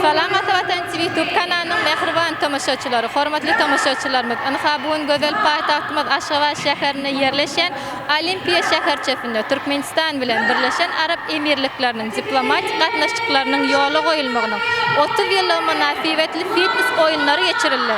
Salam Ata Watan TV YouTube kanalynyň mähriban tomaşaçylary, hormatly tomaşaçylarymyz, ynha bu gün gözel paýtagtymyz Aşgabat şäherinde ýerleşýän Olimpiýa şäherçesinde Türkmenistan bilen Birleşen Arap Emirlikleriniň diplomatik gatnaşyklarynyň ýola goýulmagynyň 30 ýyllygy mynasybetli fitnes oýunlary geçirildi.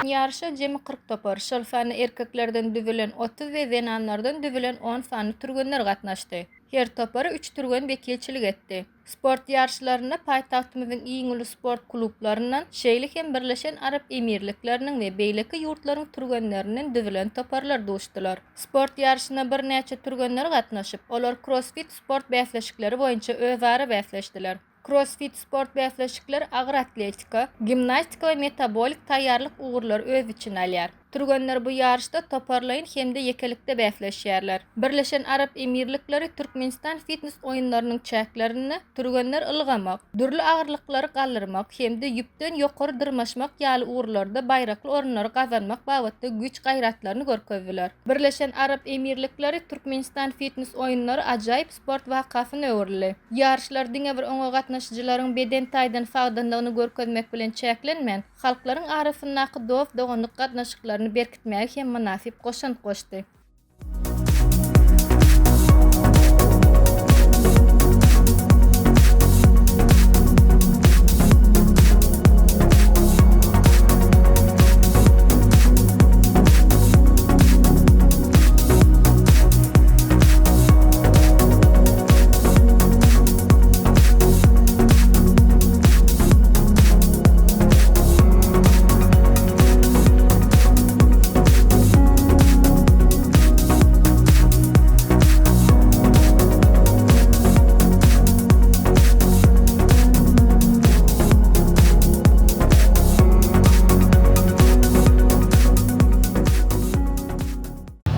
Ýaryşa jemi 40 topar, şol sanda erkeklerden düzülen 30 we zenanlardan düzülen on sany türgenler gatnaşdy. Her topara üç türgen wekilçilik etdi. Sport ýaryşlarynda paýtagtymyzyň iň uly sport klublaryndan, şeýle hem Birleşen Arap Emirlikleriniň we beýleki ýurtlaryň türgenlerinden düzülen toparlar duşdular. Sport ýaryşyna birnäçe türgenler gatnaşyp, olar krossfit sport bäsleşikleri boýunça özara bäsleşdiler. Krossfit sport bäsleşikleri agyr atletika, gimnastika we metabolik taýýarlyk ugurlary öz içine alýar. Türgenler bu ýaryşda toparlaýyn hem-de ýekelikde bäsleşýärler. Birleşen Arap Emirlikleri Türkmenistan fitnes oýunlarynyň çäklerinde türgenler ylgamak, dürli agyrlyklary galdyrmak hem-de ýüpden ýokary dyrmaşmak ýaly ugurlarda baýrakly orunlary gazanmak babatda güýç-gaýratlaryny görkezdiler. Birleşen Arap Emirlikleri Türkmenistan fitnes oýunlary ajaýyp sport wakasyna öwrüldi. Ýaryşlar diňe bir oňa gatnaşyjylaryň beden taýdan sagdynlygyny görkezmek bilen çäklenmän, halklaryň arasyndaky dost-doganlyk gatnaşyklaryny berkitmäge hem mynasyp goşant goşdy.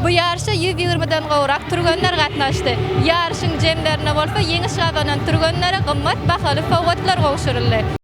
Bu ýaryşa 120 den gowrak türgenler gatnaşdy. Ýaryşyň jemlerinde bolsa ýeňiş gazanan türgenlere gymmat bahaly sowgatlar gowşuryldy.